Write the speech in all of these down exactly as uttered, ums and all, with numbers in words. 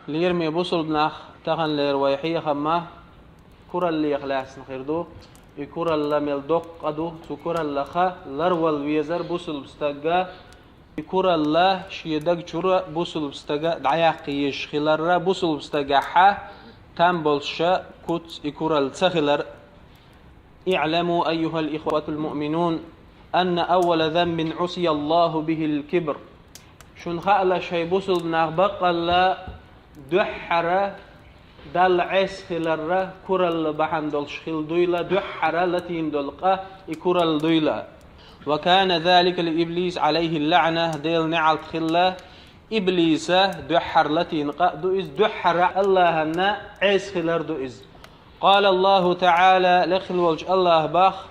Лераме бусулба нах, таханлера вай хьехам кураллех лаьцна хир ду. И куралла мел доккха ду, цу кураллах ларвала везар бусулба стага, и куралла шен даг чура бусулба стага дӀаяккха езаш хиларра, бусулба стагахьа там болуша куц и куралла ца хилар. اعلموا أيها الإخوة المؤمنون أن أول ذنب عصي الله به الكبر. Шуна хаалаш, хӀай бусулба нах, баккъалла дуьххьара Далла Ӏеса хиларра куралла бахьана долуш хила дуйла, дуьххьара латийна долу къа и куралла дуйла. وكان ذلك لإبليس عليه اللعنة, Делан неӀалт хилла, Иблиса дуьххьара латийна къа а ду иза, дуьххьара Аллахьанна Ӏеса хилар ду иза. قال الله تعالى, лекха хила волчу Аллаха бах: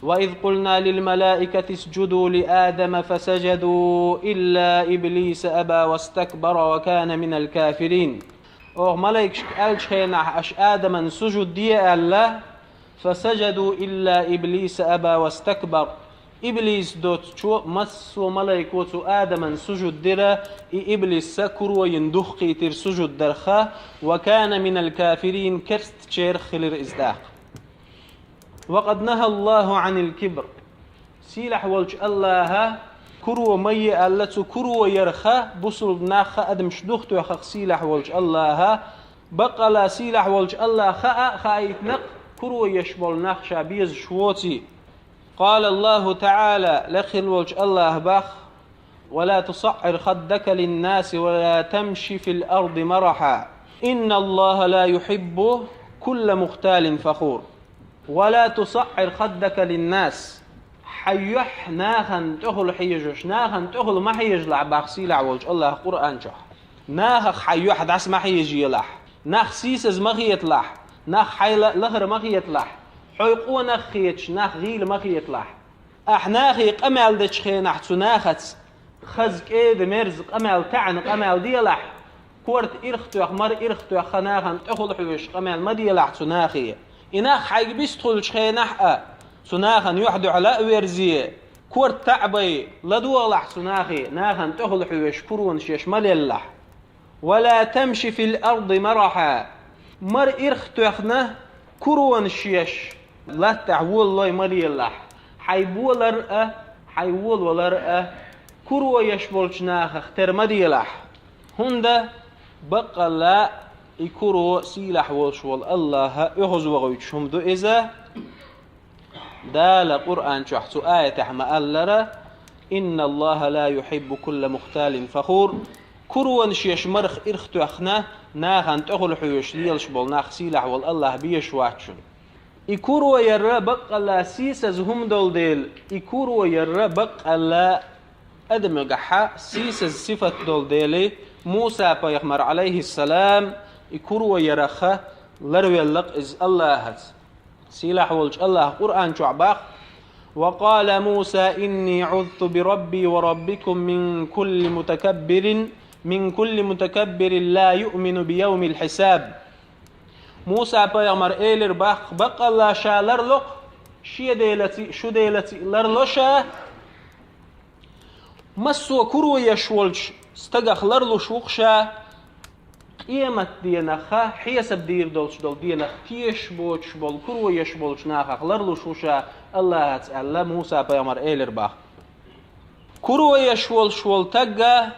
وإذ قلنا للملائكة اسجدوا لآدم فسجدوا إلا إبليس أبى واستكبر وكان من الكافرين. Оха малайкашка аьллачу хенахь, аша Адаман сужуд де аьлла, فسجدوا إلا إبليس أبى واستكبر. Иблис доцучо массо а малайко цу Адаман сужуд дира, и Иблисса куро йина духкийтира сужуд дарха, وكان من الكافرين, керстачерах хилира иза тӀаккха. وقد نهى الله عن الكبر. Сийлахь волчу Аллаха куро ма е аьлла, цу куро ярха бусулба нахха адамаш духтоьххах сийлахь волчу Аллаха, баккъала сийлахь волчу Аллаха хаа а хаийтинакх, куро еш болу нах ша безаш воций. قال الله تعالى, лекха хила волчу Аллаха бах: ولا تصعر خدك للناس ولا تمش في الأرض مرحا إن الله لا يحب كل مختال فخور. ولا تصعر خدك للناس. Хьан юьхь нахана тӀехула хьежаш, нахана тӀехула ма хьежалахь, бах сийлахь волчу Аллаха Къуръан чохь. Нахах хьан юьхь дӀаса ма хьежаелахь, нах сийсаза ма хеталахь, нах хьайла лахара ма хеталахь, хьой къонах а хеташ, нах гӀийла ма хеталахь. Ахь нахе къамел дечу хенахь цу нахаца хаза, кӀеда, мерза къамел, таьӀна къамел делахь, корта ирх тоьхна, мара ирх тоьхна нахана тӀехула хьоьжуш къамел ма делахь цу нахе. И нах хьайга бистхуьлучу хенахь а, цу нахана юьхь-дуьхьал а верзе, корта таӀ бай, ладогӀалахь цу нахе, нахана тӀехула хьоьжуш куронаш еш ма лелалахь. ولا تمش في الأرض مرحا. Мара ирх тоьхна куронаш еш латтахь волалой ма лелалахь. Хьайн болар а, хьайн волавалар а куро еш болчу нахах тера ма делахь. ХӀунда баккъалла и куро сийлахь волуш волу Аллаха оьгӀазвахуьйтуш хӀума ду иза. Дала Къуръан чохь цу аятехь ма-аллара: إن الله لا يحب كل مختال فخور. Куронаш еш марх ирх тоьхна, нахана тӀехула хьоьжуш лелаш болу нах сийлахь волу Аллах безаш вац шуна. И куро ярра баккъалла сийсаза хӀума долу дела, и куро ярра баккъалла адамагахьа сийсаза сифат долу дела, Муса-пайхамар, Ӏалайхиссалам, и куро ярах ларвелла-кх иза Аллахаца. Сийлахь волчу Аллаха Къуръан чохь бах: وقال موسى إني عذت بربي وربكم من كل متكبر، من كل متكبر لا يؤمن بيوم الحساب. Муса-пайхамар элира бах: баккъалла ша ларло-кх, шен Делаций, шун Делаций ларло ша, массо а куро еш волчу стагах ларлуш ву-кх ша, къемат денах, хьесап дийр долчу долу денах тешаш боцуш болу куро еш болчу нахах ларлуш ву ша Аллахаца, аьлла, Муса-пайхамар элира бах. Куро еш волуш волу тагга,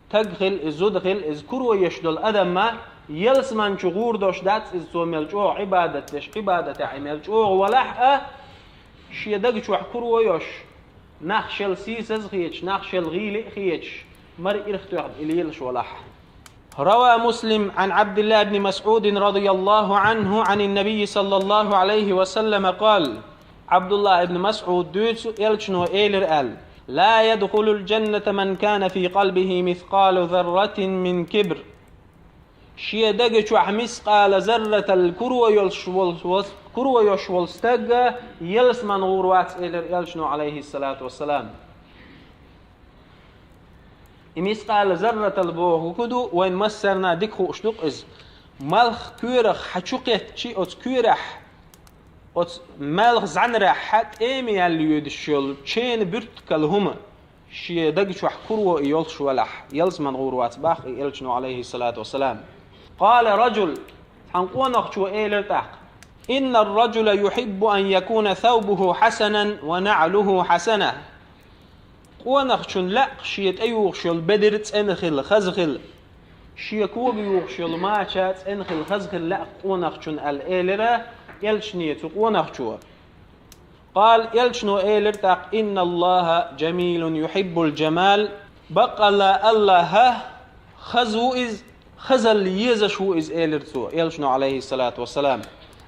таг хила иза, зуда хила иза, куро еш долу адамма, ялсаман чу гӀур долуш дац иза, цо мел чӀогӀа Ӏибадат деш, Ӏибадатехь и мел чӀогӀа валахь а, шен даг чохь куро йош, нах шел сийсаза хеташ, нах шел гӀийли а хеташ, мара ирх тоьхна и лелаш валахь. روى مسلم عن عبد الله بن مسعود رضي الله عنه عن النبي صلى الله عليه وسلم قال: Абдуллах ибн МасӀуд дуьйцу, элчано элира аьлла: لا يدخل الجنة من كان في قلبه مثقال ذرة من كبر. Шен дага чохь мискъала зарратал куро йолуш волу, куро йолуш волу стаг ялсаман гӀур вац, элира элчано, Ӏалайхиссалату вассалам. И мискъала зарратал бохург хӀун ду, вайн массарна дика хууш ду-кх иза. Малх коьрах хьан чу кхеттачи, оцу коьрехь, оцу малх зӀаьнарехь хьан тӀема яьлла йоьдуш йолу чена буьртигал хӀума. Шен даг чохь куро и йолуш валахь, ялсаман гӀур вац бах и элчано, Ӏалайхиссалату вассалам. قال رجل, цхьан къонахчо элира тӀаккха: إن الرجل يحب أن يكون ثوبه حسنا ونعله حسنة. Къонахчун лаьа шен тӀе юхуш йолу бедар цӀена хила, хаза хила, шен кога юхуш йолу мача цӀена хила, хаза хила лаьа къонахчун аьлла элира элчане цу къонахчо. قال, элчано элира тӀаккха: إن الله جميل يحب الجمال. Баккъалла АллахӀ хаза ву иза, хазалла езаш ву иза, элира цо, элчано, عليه الصلاة والسلام.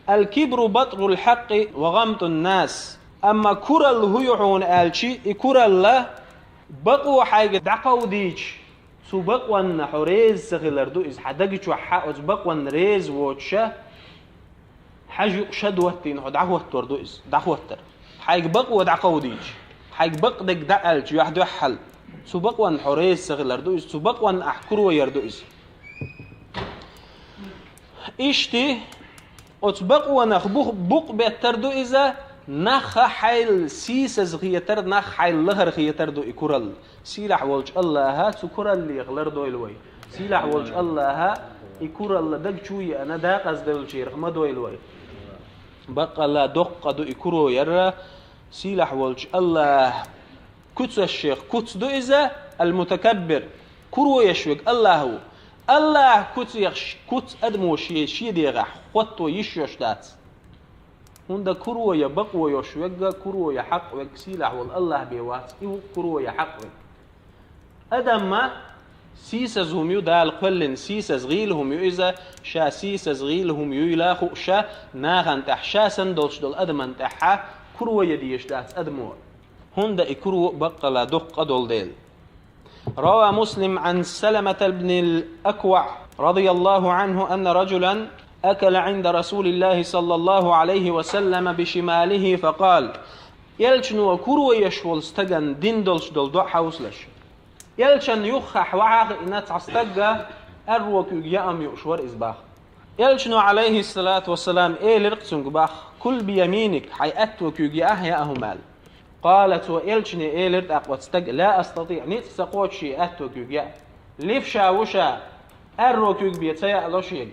الكبر بطر الحق وغمط الناس. Амма куралла хӀун ю хьуна аьлча, и куралла бакъо хьайга дӀакховдийча, цу бакъонна хьо реза ца хилар ду иза, хьан даг чохь хьан оцу бакъонна реза воцуша, хьажа юкъа ша доттийна хьо дӀахӀоттор ду иза, дӀахӀоттар. Хьайга бакъо дӀакховдийча, хьайга бакъдерг дӀааьлча, юьхь-дуьхьал, цу бакъонна хьо реза ца хилар ду иза, цу бакъонна ахь куро яр ду иза. Иштта, оцу бакъонах бух-, букъ беттар ду иза, нах хьайла сийсаза хетар, нах хьайла лахара хетар ду и куралла. Сийлахь волчу АллахӀа цу кураллех лардойла вай. Сийлахь волчу АллахӀа и куралла даг чу еана дакъазделлачарах ма дойла вай. Баккъалла доккха ду и куро яр, сийлахь волчу АллахӀа куьцаш шех куц ду иза, ал-мутакаббир, куро еш верг АллахӀ ву. АллахӀ куцех ш-, куц адамо шен, шен дегӀахь хӀотто йиш йолуш дац. ХӀунда куро я бакъо йолуш верг, куро я хьакъ верг сийлахь волу АллахӀ бен вац, и ву куро я хьакъ верг. Адамма сийсаза хӀума ю Дала кхоьллина, сийсаза гӀийла хӀума ю иза, ша сийсаза гӀийла хӀума юйла а хууш, нахана тӀехь ша санна долуш долу адамна тӀехь куро ян дезаш дац адамо. ХӀунда и куро баккъалла доккха къа долу дела. روى مسلم عن سلمة بن الأكوع رضي الله عنه أن رجلا أكل عند رسول الله صلى الله عليه وسلم بشماله فقال: Элчано куро еш волу стагана дина долуш долу доӀа хьовсалаш. Элчанна юххехь вахьа а хиъна цхьа стаг, аьрру куьйга яа хӀума юуш вара иза баха. Элчано, Ӏалайхиссалату вассалам, элира-кх цуьнга баха: «Кул бияминик, хьайн аьтту куьйга яа яа хӀума», – аьлла. Къала, цо элчане элира тӀаккха оцу стага: «Ла астатиӀ, ницкъ ца кхочу шен аьтту куьйга яа. Лифша ву ша, аьрру куьйга бен ца яало шега.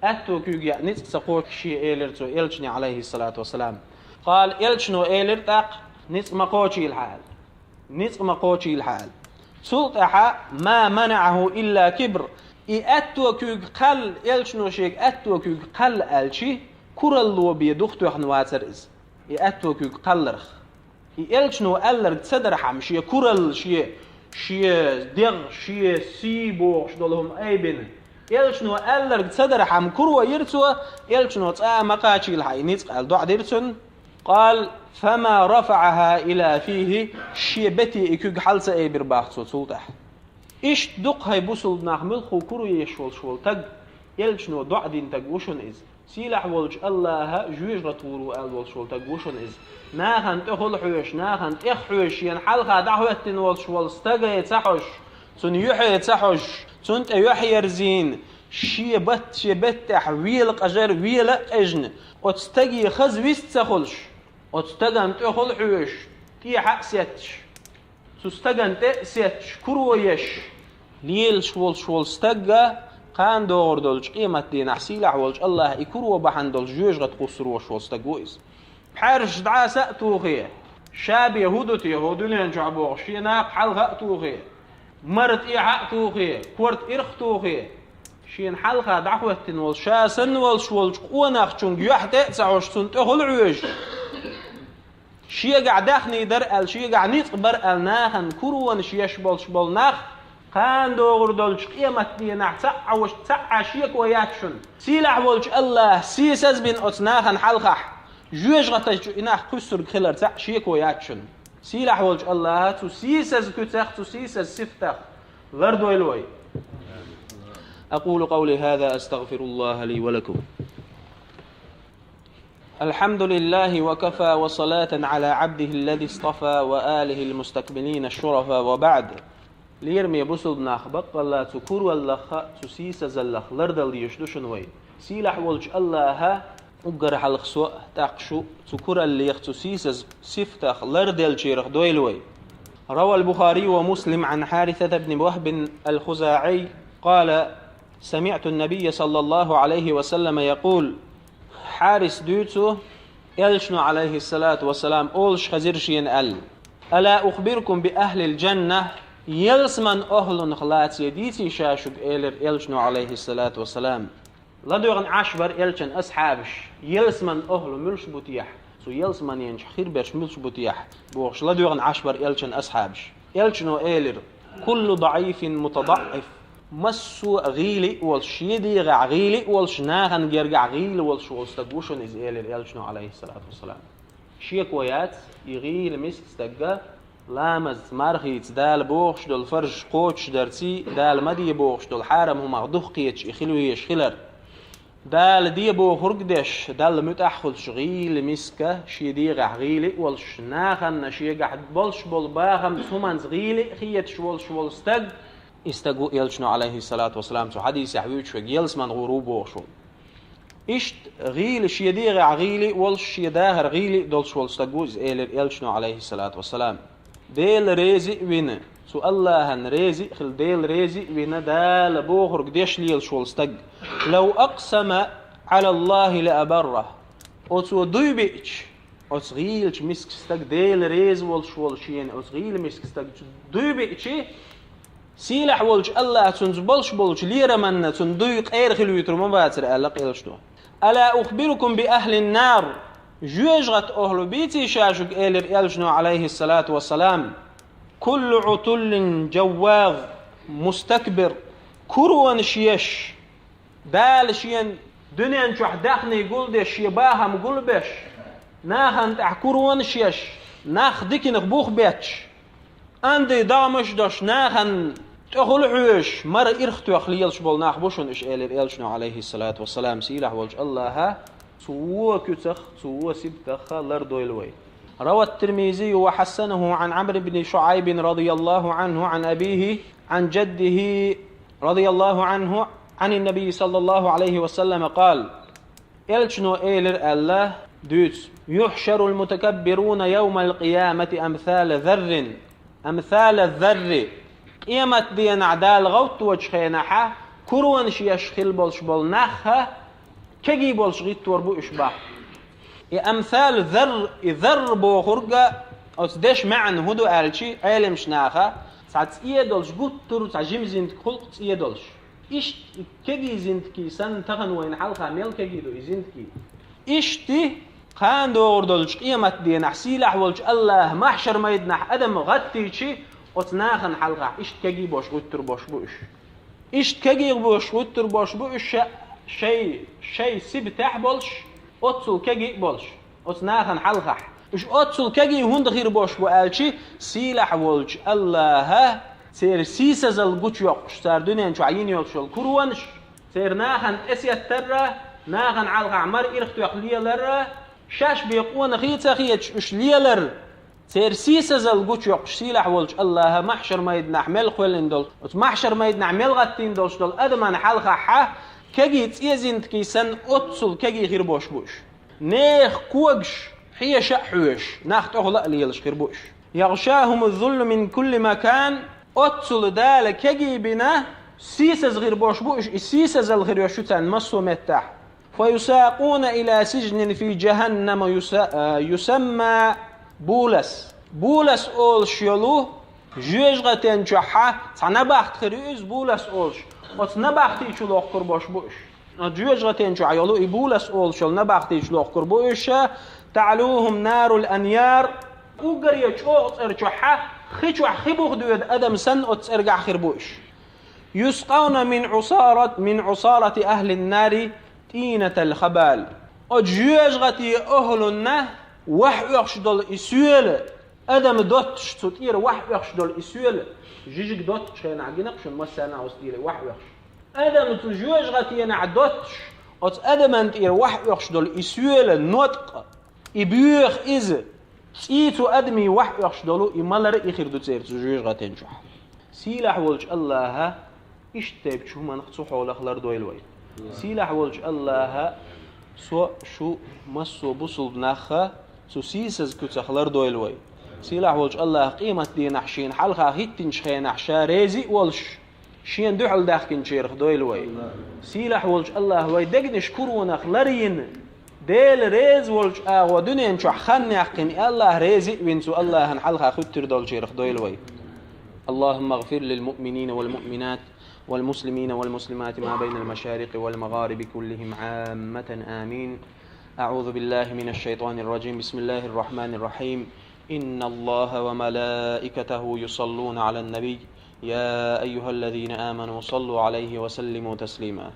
Аьтту куьйга яа ницкъ ца кхочу шен», – элира цо элчане, Ӏалайхиссалату вассалам. Къала, элчано элира тӀаккха: «Ницкъ ма кхочийла хьан», – аьлла. «Ницкъ ма кхочийла хьан», – аьлла. Цул тӀаьхьа: «Ма манаӀаху илла кибр». И аьтту куьйга кхалла, элчано шега аьтту куьйга кхалла аьлча, куралло бен духатоьхна вацара иза. И аьтту куьйга кхалларх. И элчано аьлларг ца дархьама, шен куралла, шен, шен дегӀ, шен сий бохуш долу хӀума айбина. Элчано аьлларг ца дархьама, куро йира цо, элчано цкъа а ма кхачийла хьан и ницкъ аьлла доӀа дира цунна. Къала: «Фама рафаӀаха ила фихи», шен бете и куьг хьал ца айбира баха цо цул тӀаьхьа. Иштта ду-кх, хӀай бусулба нах, муьлхха куро еш волуш волу таг, элчано доӀа дина таг ву шуна иза. Сийлахь волчу АллахӀа жоьжахатур ву аьлла волуш волу таг ву шуна иза. Нахана тӀехула хьоьжуш, нахана тӀех хьоьжуш, шена хьалха дӀахӀоьттина волуш волу стаге ца хьожуш, цунна юьхье ца хьожуш, цунна тӀе юьхь ерзийна, шен бат, шен беттехь вела къажар, вела а къежна, оцу стаге хаза вист ца хуьлуш, оцу стагана тӀехула хьоьжуш, тӀехьа а сетташ, цу стагана тӀе а сетташ, куро еш, лелаш волуш волу стаг, кхана догӀур долчу къематдийнахь сийлахь волчу АллахӀа и куро бахьана долуш жоьжахате кхуссур волуш волу стаг ву иза. Пхьаьрсаш дӀаса а тухий, ша бен хӀун ду те хӀокху дуьнен чохь бохуш, шен накха хьалха а тухий, мара тӀехьа а тухий, корта ирх а тухий, шена хьалха дӀахӀоьттина волу, ша санна волуш волчу къонахчуьнга юьхь тӀе а ца хьожуш, цунна тӀехула хьоьжуш, шегахь даьхний дара аьлла, шегахь ницкъ бара аьлла, нахана куронаш еш болуш болу нах, кхана догӀур долчу къематдийнахь цхьаъ а вуьш, цхьаъ а шеко яц шуна. Сийлахь волчу АллахӀа сийсаз бина оцу нахана хьалхахь, жоьжахатечу и нах кхуьссург хилар цхьаъ а шеко яц шуна. Сийлахь волчу АллахӀа цу сийсаз куьцах, цу сийсаз сифатах лардойла вай. أقول قولي هذا أستغفر الله لي ولكم. الحمد لله وكفى وصلاة على عبده الذي اصطفى وآله المستكملين الشرفاء وبعد. Лераме бусулба нах, баккъалла цу кураллах а, цу сийсазаллах лардала дезаш ду шуна вай. Сийлахь волчу АллахӀа уггар хьалха со а, тӀаккха шу а цу кураллех, цу сийсаз сифатах ларделлачарах дойла вай. روى البخاري ومسلم عن حارثة بن وهب الخزاعي قال: سمعت النبي صلى الله عليه وسلم يقول, Хьарис дуьйцу, Элчано, عليه الصلاة والسلام, олуш хезира шена аьлла: ألا أخبركم بأهل الجنة, ялсаманин охӀлунах лаций дийций ша шуьга, элира Элчано, عليه الصلاة والسلام. ЛадоьгӀна Ӏаш бара Элчан асхьабаш, ялсаманин охӀлу муьлш бу техьа, цу ялсаманин чу хир берш муьлш бу техьа, бохуш, ладоьгӀна Ӏаш бара Элчан асхьабаш. Элчано элира: كل ضعيف متضعف, массо а гӀийла а волуш, шен дегӀахь гӀийла а волуш, нахана гергахь гӀийла волуш волу стаг ву шуна иза, элира Элчано, عليه الصلاة والسلام. Шеко яц, и гӀийла миска стаг, ламазца, мархица, Дала бохуш долу фарзаш кхочушдарций, Дала ма де бохуш долу хьарам хӀумах дукха кхеташ и хила везаш хилар. Дала де бохург а деш, Далла муьтӀахь а хуьлуш гӀийла миска, шен дегӀахь гӀийла а волуш, нахана шегахь болуш болу бахамца, хӀуманца гӀийла а хеташ волуш волу стаг, и стаг ву Элчано, عليه الصلاة والسلام, цу хьадисехь вуьйцуш верг, ялсаманин гӀур ву бохуш волу. Иштта гӀийла, шен дегӀахь гӀийла а волуш, шен дахар гӀийла а долуш волу стаг ву иза, элира Элчано, عليه الصلاة والسلام. Дела реза а вина, цу АллахӀан реза а хилла, Дела реза а вина, Дала бохург деш лелаш волу стаг: لو أقسم على الله لأبره. Оцо дуй биъча, оцу гӀийлачу миска стаг, Дела реза волуш волу шена оцу гӀийла миска стаг дуй биъча, сийлахь волчу АллахӀа цуьнца болуш болчу лераманна цуьнан дуй къера хила вуьйтур ма бацара, аьлла Элчано. ألا أخبركم بأهل النار, жоьжахатин охӀлу бийций ша шуьга, элира Элчано, عليه الصلاة والسلام. كل عتل جواظ مستكبر, куронаш еш, Дала шена дуьнен чохь даьхний гулдеш, шен бахам гулбеш, нахана тӀехь куронаш еш, нах диканах бух бетташ, анди догӀмаш а дош, нахана тӀехула хьоьжуш, мара ирх тоьхна лелаш болу нах бу шуна уьш, элира Элчано, عليه الصلاة والسلام. Сийлахь волчу АллахӀа цу вон куьцах, цу вон сибатах лардойла вай. روى الترمذي وحسنه عن عمرو بن شعيب رضي الله عنه عن أبيه عن جده رضي الله عنه عن النبي صلى الله عليه وسلم قال. Элчано элира аьлла, дуьйцу: يحشر المتكبرون يوم القيامة أمثال الذر, أمثال الذر. Къематденахь Дала гӀовтточу хенахь куронаш еш хила болуш болу нах кегий болуш гӀиттор бу уьш бах. И أمثال الذر, и ذر бохург, оцу дешан маьӀна хӀун ду аьлча, Ӏеламчу наха, цхьа цӀе долуш, гуттар а цхьа жима зинтик, хӀуллакх цӀе долуш. Иштта и кегий зинтикий санна, тахана вайна хьалха мел кегий ду и зинтикий. Иштта кхана догӀур долчу къематденахь сийлахь волчу АллахӀа маьхьшар майданахь адам гӀаттийча, оцу нахана хьалхахь иштта кегий болуш гӀуьттур болуш бу уьш. Иштта кегий болуш гӀуьттур болуш бу уьш ша-, шай, шай сибатехь болуш, оццул кегий а болуш, оцу нахана хьалхахь. Уьш оццул кегий хӀунда хир болуш бу аьлча, сийлахь волчу АллахӀа церан сийсазалла гучуйоккхуш, цара дуьнен чохь йина йолуш йолу куронаш, церан нахана тӀесеттарра, нахана хьалхахь мара ирх тоьхна леларра, шаьш бен къонахий ца хеташ уьш лелар, церан сийсазалла гучуйоккхуш, сийлахь волчу АллахӀа маьхьшар майданахь мел кхоьллина долу, оцу маьхьшар майданахь мел гӀаттийна долуш долу адаман хьалхахь кегий цӀе зинтикий санна, оццул кегий хир болуш бу уьш. Нехан когаш хьеша а хьоьжуш, нах тӀехула а лелаш хир бу уьш. يغشاهم الذل من كل مكان, оццул Дала кегий бина, сийсаз хир болуш бу уьш, и сийсазалла хир йолуш ю царна массо а меттехь. فيساقون إلى سجن في جهنم يس-, يسمى بولس. Булас олуш йолу жоьжахатен чохь цхьа набахта хир ю иза, Булас олуш. Оцу набахти чу лохкур болуш бу уьш. Оцу жоьжахатен чохь йолу и Булас олуш йолу набахти чу лохкур бу уьш. تعلوهم نار الأنيار. Уггаре чӀогӀа цӀера чохь, хи чохь хи буха доьду адам санна, оцу цӀергахь хир бу уьш. يسقون من عصارة، من عصارة أهل النار طينة الخبال. Оцу жоьжахатин охӀлунна ваьхьа оьхуш долу и соьла, адам доттуш, цу тӀера ваьхьа оьхуш долу и соьла, жижиг доттучу хенахь гина-кх шуна массарна а оцу тӀера ваьхьа оьхуш. Адам цу жоьжахатенахь доттуш, оцу адаман тӀера ваьхьа оьхуш долу и соьла, ноткъа, и боьха иза, цӀий цу адамийн ваьхьа оьхуш долу и малар а, и хир ду церан цу жоьжахатен чохь. Сийлахь волчу АллахӀа иштта тайпачу хӀуманах, цу хьолах лардойла вай. Сийлахь волчу АллахӀа со, шу, массо а бусулба нах цу сийсаза куьцах лардойла вай. Сийлахь волчу АллахӀа къематденахь шена хьалха хӀиттинчу хенахь ша реза а волуш, Шена дуьхьал даьхкинчарах дойла вай. Сийлахь волчу АллахӀа вай дегнаш куронах ларйина, Дела реза волчу агӀор дуьнен чохь хан яьккхина, и АллахӀ реза а вина, цу АллахӀана хьалха хуьттур долчарах дойла вай. اللهم اغفر للمؤمنين والمؤمنات والمسلمين والمسلمات ما بين المشارق والمغارب كلهم عامة آمين. أعوذ بالله من الشيطان الرجيم. بسم الله الرحمن الرحيم. إن الله وملائكته يصلون على النبي. يا أيها الذين آمنوا صلوا عليه وسلموا تسليما.